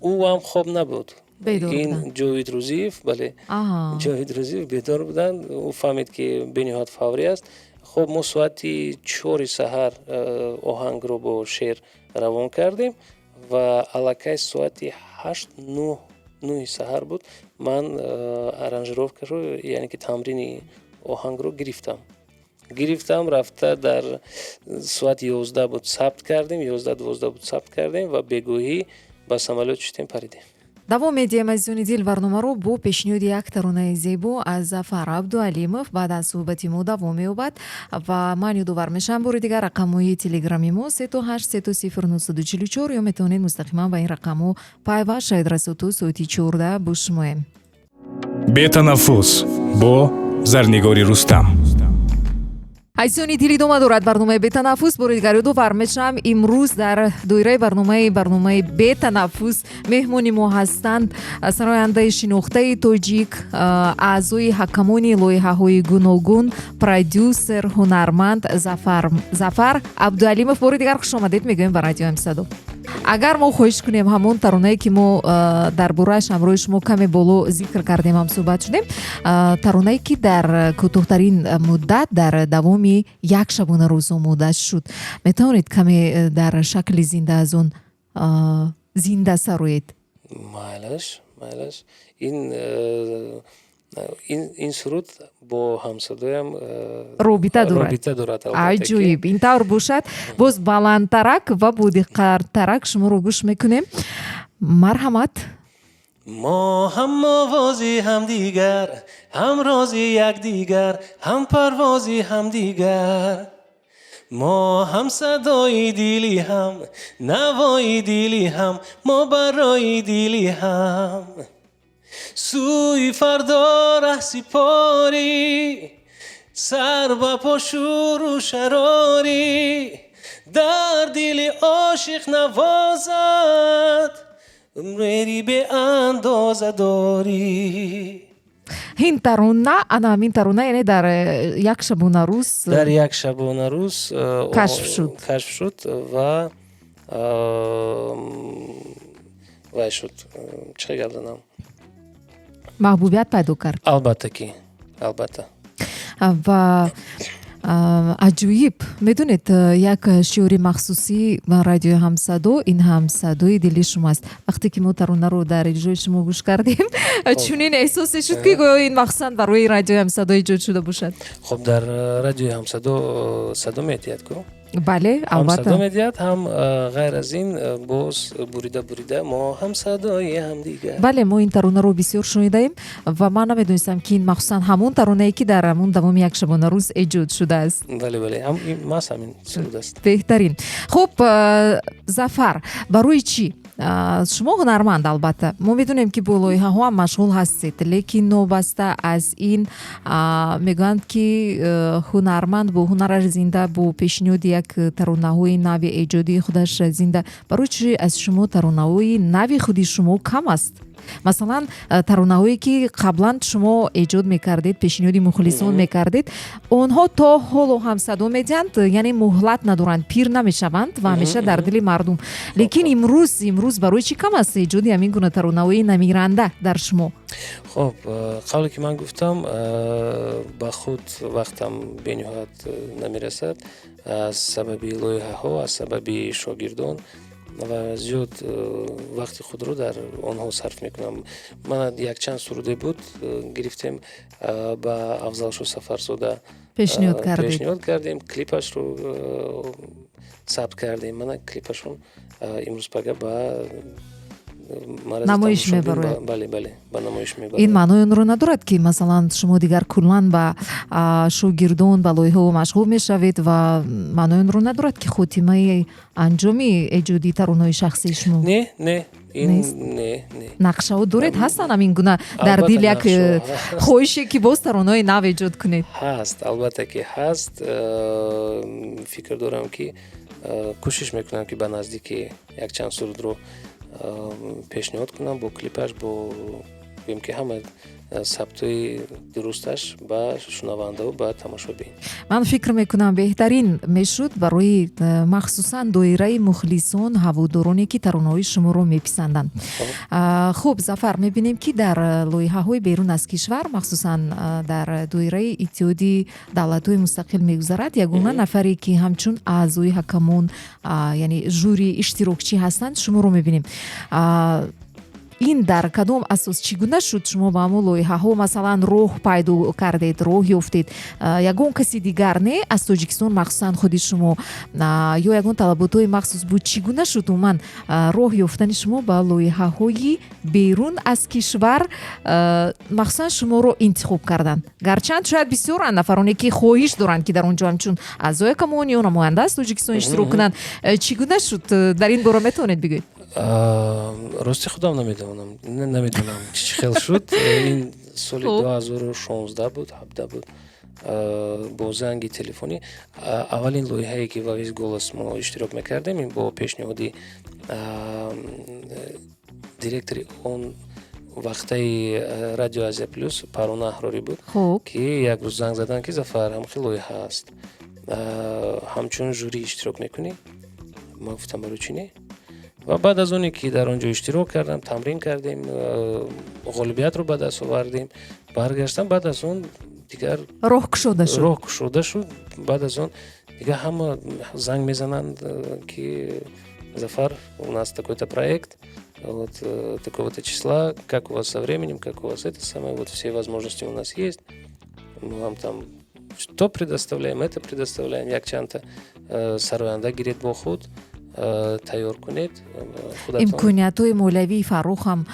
Speaker 3: ӯ ҳам хоб набуд. Ин Ҷовид Рӯзиев, бале, Ҷовид Рӯзиев бедор буданд. Ӯ фаҳмид, ки бениҳоят фаврӣ аст. Хоб, мо соати 4-и саҳар оҳангро бо шеър равон кардем ва аллакай соати 8, 9-и саҳар буд, ман аранжировкаро, яъне ки тамрини оҳангро гирифтам, рафта дар соати 11 буд сабт кардем, 11, 12 буд сабт кардем ва бегоҳӣ ба самолёт шудем, паридем.
Speaker 2: Давом медиҳем, азизони дил, барномаро бо пешниҳоди як таронаи зебо аз Зафар Абдуалимов. Баъд аз суҳбати мо давом меёбад ва ман ёдовар мешавам бори дигар, рақамҳои телеграми мо 383 0 944, ё метавонед мустақиман ба ин рақамҳо пайваст шавед. Расо то соати 14 бо шумоем.
Speaker 1: Бетанаффус бо Зарнигори Рустам.
Speaker 2: Азизони дил, идома дорад барномаи «Бетанаффус». Бори дигар ёдовар мешавам, имрӯз дар доираи барномаи «Бетанаффус» меҳмони мо ҳастанд сарояндаи шинохтаи тоҷик, аъзои ҳакамони лоиҳаҳои гуногун, продюсер, ҳунарманд Зафар Абдуалимов. Бори дигар хушомадед мегӯем ба Радиои Ҳамсадо. Агар мо хоҳиш кунем, ҳамон таронае ки мо дар борааш ҳамроҳи шумо каме боло зикр кардем, ҳам суҳбат шудем, таронае ки дар кӯтоҳтарин муддат, дар давоми як шабонарӯз омода шуд, метавонед каме дар шакли зинда аз он зинда сароед?
Speaker 3: Майлаш, майлаш. Ин суруд бо ҳамсадоям
Speaker 2: робита дорад.
Speaker 3: Робита дорад.
Speaker 2: Аҷоиб! Ин тавр бошад, боз баландтарак ва бодиққаттарак шуморо гӯш мекунем. Марҳамат.
Speaker 3: Мо ҳамовози ҳамдигар, ҳамрози якдигар, ҳампарвози ҳамдигар, мо ҳамсадои дили ҳам, навои дили ҳам, мо барои дили ҳам сӯи фардо раҳсипорӣ, сар ба по шӯру шарорӣ, дар дили ошиқ навозад меҳри беандоза дорӣ.
Speaker 2: Ин тарона, ана ҳамин тарона, яъне дар як шабонарӯз
Speaker 3: Дар як шабонарӯз
Speaker 2: кашф шуд.
Speaker 3: Кашф шуд ва вай шуд, чӣ гап занам?
Speaker 2: Маҳбубият пайдо кард.
Speaker 3: Албатта ки, албатта.
Speaker 2: Ва аҷоиб, медонед, як шиори махсусии Радиои Ҳамсадо ин ҳамсадои дили шумоаст. Вақте ки мо таронаро дар иҷрои шумо гӯш кардем, чунин эҳсосе шуд, ки гӯё ин махсусан барои Радиои Ҳамсадо эҷод шуда бошад.
Speaker 3: Хуб, дар Радиои Ҳамсадо садо медиҳад ку.
Speaker 2: Бале, албатта.
Speaker 3: Ҳам садо медиҳад, ҳам ғайр аз ин боз бурида бурида мо ҳам садои ҳамдигар.
Speaker 2: Бале, мо ин таронаро бисёр шунидаем ва ман намедонистам, ки ин махсусан ҳамон таронае, ки дар ҳамон давоми як шабонарӯз эҷод шудааст.
Speaker 3: Бале, бале, маҳз ҳамин суруд аст.
Speaker 2: Беҳтарин. Хуб, Зафар, барои чӣ шумо ҳунарманд, албатта мо медонем, ки бо лоиҳаҳо ҳам машғул ҳастед, лекин новобаста аз ин мегӯянд, ки ҳунарманд бо ҳунараш зинда, бо пешниҳоди як таронаҳои нави эҷодии худаш зинда. Барои чӣ аз шумо таронаҳои нави худи шумо кам аст? Масалан, таронаҳое, ки қаблан шумо эҷод мекардед, пешниҳоди мухлисон мекардед, онҳо то ҳоло ҳам садо медиҳанд, яъне муҳлат надоранд, пир намешаванд ва ҳамеша дар дили мардум. Лекин имрӯз барои чӣ кам аст эҷоди ҳамин гуна таронаҳои намиранда дар шумо?
Speaker 3: Хуб, қавле ки ман гуфтам, ба худ вақтам бениҳоят намерасад аз сабаби лоиҳаҳо, аз сабаби шогирдон, ва зиёд вақти худро дар онҳо сарф мекунам. Ман якчанд суруде буд, гирифтем, ба Афзалшо Сафарзода
Speaker 2: пешниҳод кардед.
Speaker 3: Пешниҳод кардем, клипашро сабт кардем. Мана клипашон имрӯз пага ба
Speaker 2: намоиш мебарояд.
Speaker 3: Бале, бале, ба намоиш мебарояд.
Speaker 2: Ин маънои онро надорад, ки масалан шумо дигар куллан ба шогирдон, ба лоиҳаҳо машғул мешавед, ва маънои онро надорад, ки хотимаи анҷоми эҷодии таронаҳои шахсии шумо.
Speaker 3: Не, не, ин не, не.
Speaker 2: Нақшаҳо доред, ҳастанд ҳамин гуна дар дил як хоҳише, ки боз таронаҳои нав эҷод кунед?
Speaker 3: Ҳаст, албатта ки ҳаст. Фикр дорам, ки кӯшиш мекунам, ки ба наздики якчанд сурудро пешниҳод кунам бо клипаш, бо гӯем ки ҳама сабтҳои дурусташ ба шунавандаву ба тамошобин.
Speaker 2: Ман фикр мекунам, беҳтарин мешуд барои махсусан доираи мухлисон, ҳаводороне, ки таронаҳои шуморо меписанданд. Хуб, Зафар, мебинем, ки дар лоиҳаҳои берун аз кишвар, махсусан дар доираи Иттиҳоди давлатҳои мустақил мегузарад, ягона нафаре, ки ҳамчун аъзои ҳакамон, яъне жюри, иштирокчӣ ҳастанд, шуморо мебинем. Ин дар кадом асос, чӣ гуна шуд, шумо ба ҳамон лоиҳаҳо масалан роҳ пайдо кардед, роҳ ёфтед? Ягон каси дигар не аз Тоҷикистон, махсусан худи шумо, ё ягон талаботҳои махсус буд? Чӣ гуна шуд умуман роҳ ёфтани шумо ба лоиҳаҳои берун аз кишвар, махсусан шуморо интихоб карданд, гарчанд шояд бисёранд нафароне, ки хоҳиш доранд, ки дар он ҷо ҳамчун аъзои ҳакамон ё намоянда аз Тоҷикистон иштирок кунанд? Чӣ гуна шуд, дар ин бора метавонед бигӯед?
Speaker 3: Рости, худам намедонам, чӣ хел шуд. Ин соли 2016 буд, 17 буд, бо занги телефонӣ. Аввалин лоиҳае, ки «Во весь голос» мо иштирок мекардем, ин бо пешниҳоди директори он вақтаи Радио Азия Плюс Парвона Аҳрорӣ буд, ки як рӯз занг заданд, ки Зафар, ҳамхел лоиҳа аст, ҳамчун жюри иштирок мекунӣ? Ман гуфтам, барои чӣ не? Ва баъд аз оне ки дар он ҷо иштирок кардам, тамрин кардем, ғолибиятро ба даст овардем, баргаштам, баъд аз он дигар
Speaker 2: роҳ кушода шуд.
Speaker 3: Роҳ кушода шуд. Баъд аз он дигар ҳама занг мезананд, ки Зафар, у нас такой-то проект, вот такого-то числа, как у вас со временем, как у вас это самое, вот все возможности у нас есть, мы вам там то предоставляем, это предоставляем, якчандта сароянда гиред бо худ, тайёр кунед.
Speaker 2: Имкониятҳои молиявии фарох ҳам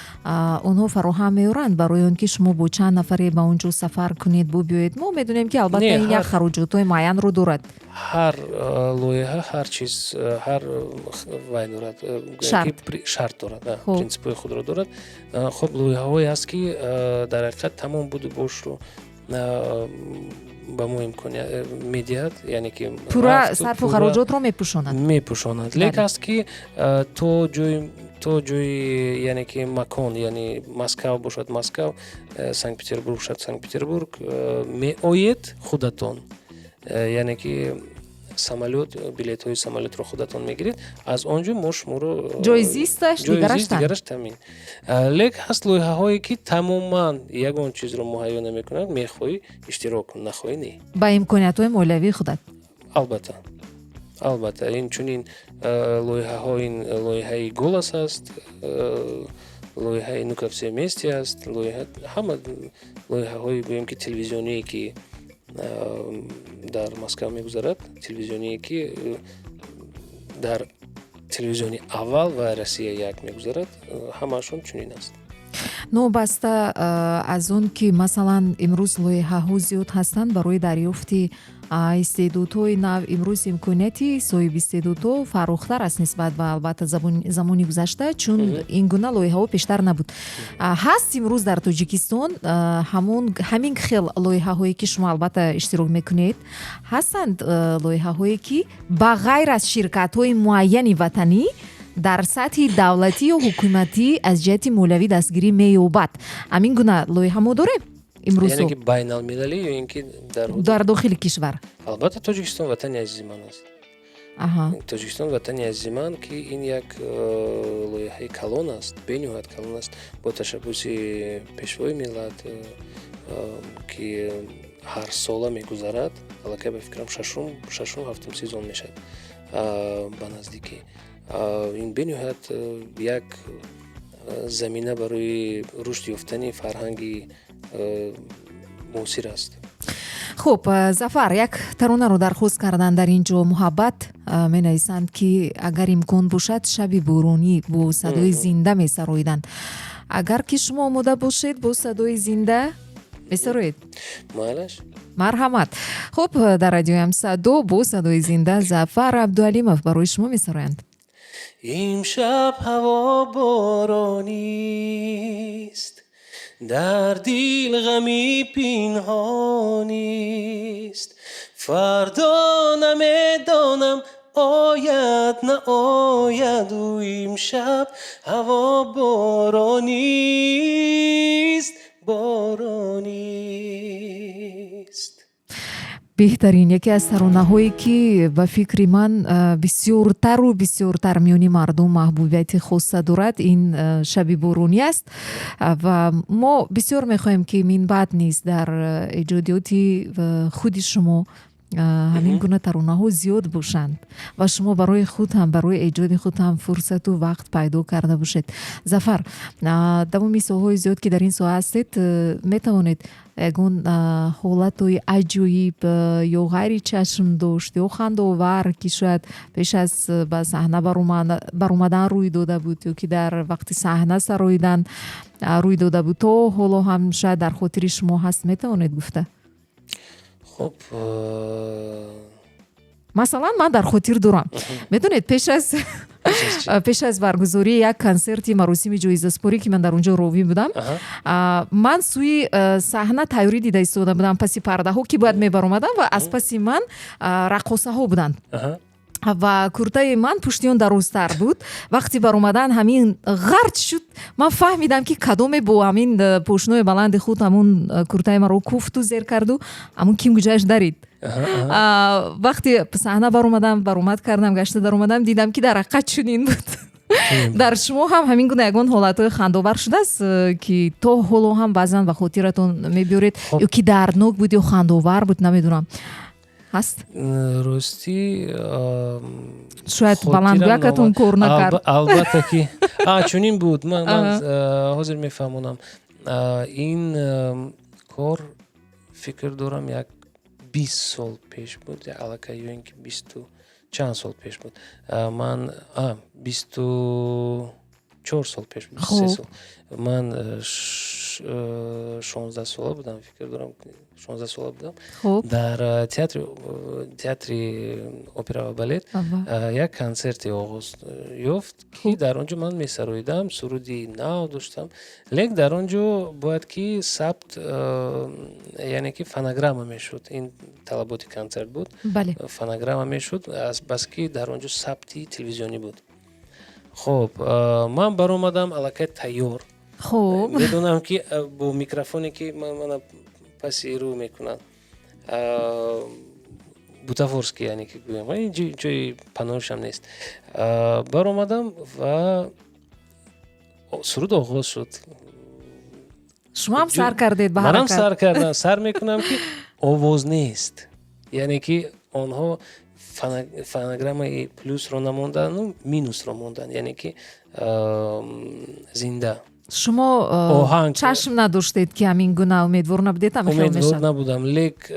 Speaker 2: онҳо фароҳам меоранд барои он ки шумо бо чанд нафаре ба он ҷо сафар кунед, бубиёед? Мо медонем, ки албатта ин як хароҷотҳои муайянро дорад.
Speaker 3: Ҳар лоиҳа, ҳар чиз, ҳар вай дорад, шарт дорад, принсипҳои худро дорад. Хуб, лоиҳаҳое ҳаст, ки дар ҳақиқат тамом буду бошро ба мо имконият медиҳад, яъне ки
Speaker 2: пурра сарфу хароҷотро мепӯшонад.
Speaker 3: Мепӯшонад, лекин аст, ки то ҷои, яъне ки макон, яъне Москав бошад Москав, Санкт Петербург бошад Санкт Петербург, меоед худатон, яъне ки самолёт, билетҳои самолётро худатон мегиред, аз он ҷо мо шуморо
Speaker 2: ҷои зисташ.
Speaker 3: Дигараш таъмин. Лек ҳаст лоиҳаҳое, ки тамоман ягон чизро муҳайё намекунанд. Мехоҳӣ, иштирок кун, нахоҳӣ, не.
Speaker 2: Ба имкониятҳои молиявии худат.
Speaker 3: Албатта, албатта. Ин чунин лоиҳаҳо, ин лоиҳаи «Голос» аст, лоиҳаи «Ну-ка все вместе» аст, лоиҳа, ҳама лоиҳаҳои, гӯем ки, телевизионие, ки Дар Москва мегузарад, телевизионие, ки дар телевизиони аввал ва Россия як мегузарад, ҳамаашон чунин аст.
Speaker 2: Новобаста аз он ки, масалан, имрӯз лоиҳаҳо зиёд ҳастанд барои дарёфти истеъдодҳои нав, имрӯз имконияти соҳибистеъдодҳо фарохтар аст нисбат ба, албатта, замони гузашта, чун ин гуна лоиҳаҳо пештар набуд. Ҳаст имрӯз дар Тоҷикистон ҳамон ҳамин хел лоиҳаҳое, ки шумо, албатта, иштирок мекунед? Ҳастанд лоиҳаҳое, ки ба ғайр аз ширкатҳои муайяни ватанӣ дар сатҳи давлатӣ ё ҳукуматӣ аз ҷиҳати молиявӣ дастгирӣ меёбад? Ҳамин гуна лоиҳа мо дорем имрӯзҳо?
Speaker 3: Яъне ки байналмилалӣ ё ин ки дар
Speaker 2: Дар дохили кишвар.
Speaker 3: Албатта, Тоҷикистон ватани азизи ман аст. Тоҷикистон ватани азизи ман, ки ин як лоиҳаи калон аст, бениҳоят калон аст, бо ташаббуси Пешвои миллат, ки ҳар сола мегузарад. Аллакай, ба фикрам, шашум, ҳафтум сезон мешавад ба наздикӣ. Ин бениҳоят як замина барои рушд ёфтани фарҳанги муосир аст.
Speaker 2: Хуб, Зафар, як таронаро дархост карданд дар ин ҷо, Муҳаббат менависанд, ки агар имкон бошад, «Шаби боронӣ» бо садои зинда месароиданд. Агар ки шумо омода бошед, бо садои зинда месароед?
Speaker 3: Майлаш.
Speaker 2: Марҳамат. Хуб, дар радиои Садо бо садои зинда Зафар Абдуалимов барои шумо месароянд.
Speaker 3: Имшаб ҳаво боронист, дар дил ғами пинҳонист. Фардо намедонам, ояд, наояд ӯ. Имшаб ҳаво боронист, боронист.
Speaker 2: Беҳтарин, яке аз таронаҳое, ки ба фикри ман, бисёртару бисёртар миёни мардум маҳбубияти хоса дорад, ин «Шаби боронӣ» аст. Ва мо бисёр мехоҳем, ки минбаъд низ дар эҷодиёти худи шумо ҳамин гуна таронаҳо зиёд бошанд ва шумо барои худ ҳам, барои эҷоди худ ҳам фурсату вақт пайдо карда бошед. Зафар, давоми солҳои зиёд, ки дар ин соҳа ҳастед, метавонед ягон ҳолатҳои аҷоиб ё ғайричашмдошт ё хандаовар, ки шояд пеш аз ба саҳна баромадан рӯй дода буд ё ки дар вақти саҳна сароидан рӯй дода буд, то ҳоло ҳам шояд дар хотири шумо ҳаст, метавонед гуфта?
Speaker 3: Хуб.
Speaker 2: Масалан, ман дар хотир дорам, медонед, пеш аз баргузории як консерти маросими ҷоизаспорӣ, ки ман дар он ҷо ровӣ будам, ман сӯи саҳна тайёрӣ дида истода будам, паси пардаҳо, ки бояд мебаромадам, ва аз паси ман раққосаҳо буданд ва куртаи ман пушти он дарозтар буд. Вақти баромадан ҳамин ғарч шуд, ман фаҳмидам, ки кадоме бо ҳамин пошнои баланди худ ҳамун куртаи маро куфту зер карду ҳамун ким гуҷааш дарид. Вақте саҳна баромадам, баромад кардам, гашта даромадам, дидам, ки дар ҳақиқат чунин буд. Дар шумо ҳам ҳамин гуна ягон ҳолатҳои хандовар шудааст, ки то ҳоло ҳам баъзан ба хотиратон мебиёред, ё ки дарднок буд, ё хандовар буд, намедонам, ҳаст?
Speaker 3: Ростӣ,
Speaker 2: Шояд баландгӯякатон кор накард.
Speaker 3: Албатта ки чунин буд. Ман ҳозир мефаҳмонам. Ин кор, фикр дорам, як 20 сол пеш буд аллакай ё ин ки бисту чанд сол пеш буд. Ман 24 сол пеш буд, 3 сол. Ман 16 сола будам, фикр дорам, 16 сола будам. Дар театри опера ва балет як консерте оғоз ёфт, ки дар он ҷо ман месароидам, суруди нав доштам, лек дар он ҷо бояд ки сабт, яъне ки фонограмма мешуд. Ин талаботи консерт буд. Фонограмма мешуд, азбаски дар он ҷо сабти телевизионӣ буд. Хуб, ман баромадам аллакай тайёр. Медонам, ки бо микрофоне, ки мана паси рӯ мекунанд, бутафорский, яъне ки гӯям, ҷои паноҳишам нест, баромадам ва суруд оғоз шуд.
Speaker 2: Шумо ҳам сар кардед ба
Speaker 3: Манам сар кардам. Сар мекунам, ки овоз нест, яъне ки онҳо фонограммаи плюсро намондану минусро монданд, яъне ки зинда.
Speaker 2: Шумо
Speaker 3: Оҳанг.
Speaker 2: чашм надоштед, ки ҳамин гуна, умедвор набудед, ҳамин хел
Speaker 3: Умедвор
Speaker 2: мешавад?
Speaker 3: набудам, лек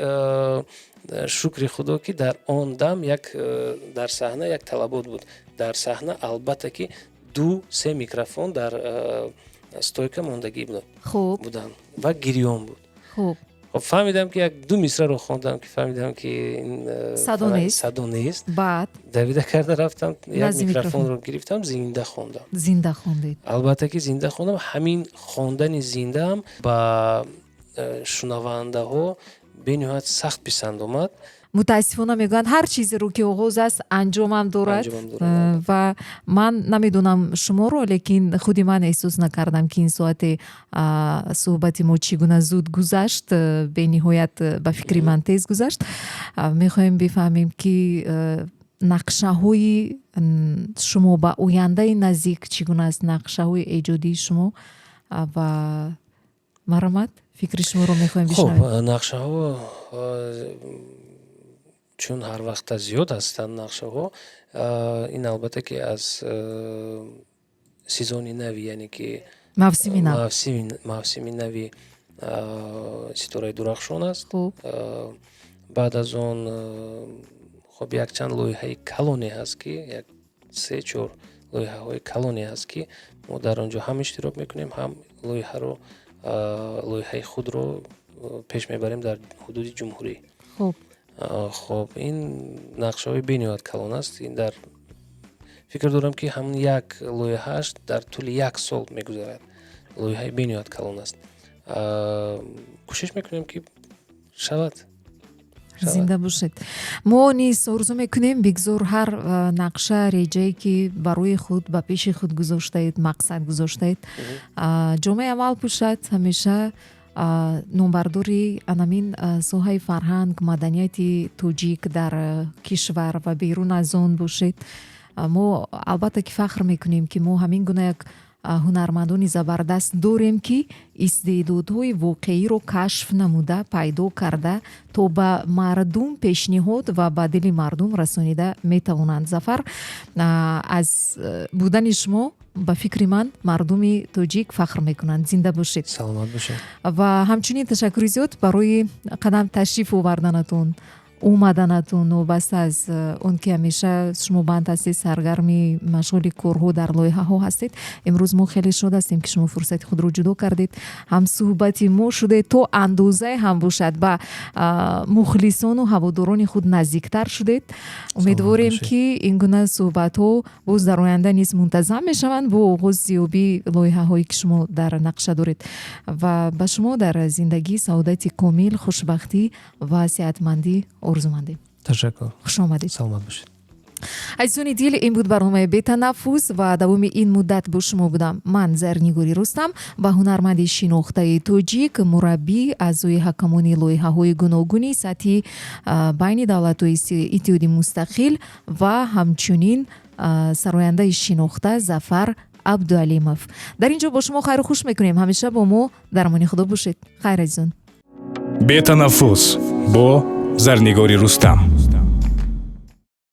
Speaker 3: шукри Худо, ки дар он дам як дар саҳна як талабот буд. Дар саҳна, албатта, ки ду се микрофон дар стойка мондагӣ буданд ва гирён буд. Хоб, фаҳмидам, ки як ду мисраро хондам, ки фаҳмидам, ки ин
Speaker 2: Садо нест.
Speaker 3: Садо нест.
Speaker 2: Баъд?
Speaker 3: Давида карда рафтам, як
Speaker 2: Назди
Speaker 3: микрофонро гирифтам, зинда хондам.
Speaker 2: Зинда хондед.
Speaker 3: Албатта, ки зинда хондам. Ҳамин хондани зиндаам ба шунавандаҳо бениҳоят сахт писанд омад.
Speaker 2: Мутаассифона, мегӯянд, ҳар чизеро ки оғоз аст, анҷомам дорад.
Speaker 3: Анҷомам дорад.
Speaker 2: Ва ман намедонам шуморо, лекин худи ман эҳсос накардам, ки ин соате суҳбати мо чӣ гуна зуд гузашт. Бениҳоят, ба фикри ман, тез гузашт. Мехоҳем бифаҳмем, ки нақшаҳои шумо ба ояндаи наздик чӣ гуна аст, нақшаҳои эҷодии шумо, ва марҳамат, фикри шуморо мехоҳем
Speaker 3: Хуб,
Speaker 2: бишнавем.
Speaker 3: Нақшаҳо чун ҳар вақта зиёд ҳастанд нақшаҳо. Ин, албатта, ки аз сезони нави, яъне ки
Speaker 2: мавсими нав.
Speaker 3: Мавсими нави Ситораи дурахшон аст. Баъд аз он, хоб, якчанд лоиҳаи калоне ҳаст, ки як се чор лоиҳаҳои калоне ҳаст, ки мо дар он ҷо ҳам иштирок мекунем, ҳам лоиҳаро, лоиҳаи худро пеш мебарем дар ҳудуди ҷумҳурӣ. Хоб, ин нақшаҳои бениҳоят калон аст. Ин дар фикр дорам, ки ҳамн як лоиҳааш дар тӯли як сол мегузарад. Лоиҳаи бениҳоят калон аст. Кӯшиш мекунем, ки шавад.
Speaker 2: Зинда бошед. Мо низ орзу мекунем, бигзор ҳар нақша, реҷае, ки барои худ ба пеши худ гузоштаед, мақсад гузоштаед, ҷомаи амал пӯшад. Ҳамеша номбардори анамин соҳаи фарҳанг, маданияти тоҷик дар кишвар ва берун аз он бошед. Мо, албатта, ки фахр мекунем, ки мо ҳамин гуна як ҳунармандони забардаст дорем, ки истеъдодҳои воқеиро кашф намуда, пайдо карда, то ба мардум пешниҳод ва ба дили мардум расонида метавонанд. Зафар, аз будани шумо, ба фикри ман, мардуми тоҷик фахр мекунанд. Зинда бошед.
Speaker 3: Саломат бошед.
Speaker 2: Ва ҳамчунин ташаккури зиёд барои қадам ташриф оварданатон, омаданатон. Новобаста аз он ки ҳамеша шумо банд ҳастед, саргарми машғули корҳо дар лоиҳаҳо ҳастед, имрӯз мо хеле шод ҳастем, ки шумо фурсати худро ҷудо кардед, ҳамсӯҳбати мо шудед, то андозае ҳам бошад, ба мухлисону ҳаводорони худ наздиктар шудед. Умедворем, ки ин гуна суҳбатҳо боз дар оянда низ мунтазам мешаванд бо оғози ёбии лоиҳаҳое, ки шумо дар нақша доред. Ва ба шумо дар зиндагӣ саодати комил, хушбахтӣ ва сеҳатмандӣ орзумандем.
Speaker 3: Ташаккур.
Speaker 2: Хуш омадед.
Speaker 3: Саломат бошед.
Speaker 2: Азизони дил, ин буд барномаи «Бетанаффус» ва давоми ин муддат бо шумо будам ман, Зарнигори Рустам, ва ҳунарманди шинохтаи тоҷик, мураббӣ, аъзои ҳакамони лоиҳаҳои гуногуни сатҳи байни давлатҳои Иттиҳоди Мустақил ва ҳамчунин сарояндаи шинохта Зафар Абдуалимов. Дар ин ҷо бо шумо хайру хуш мекунем. Ҳамеша бо мо дар амони Худо бошед. Хайр, азизон.
Speaker 1: «Бетанаффус» бо Зарнигори Рустам.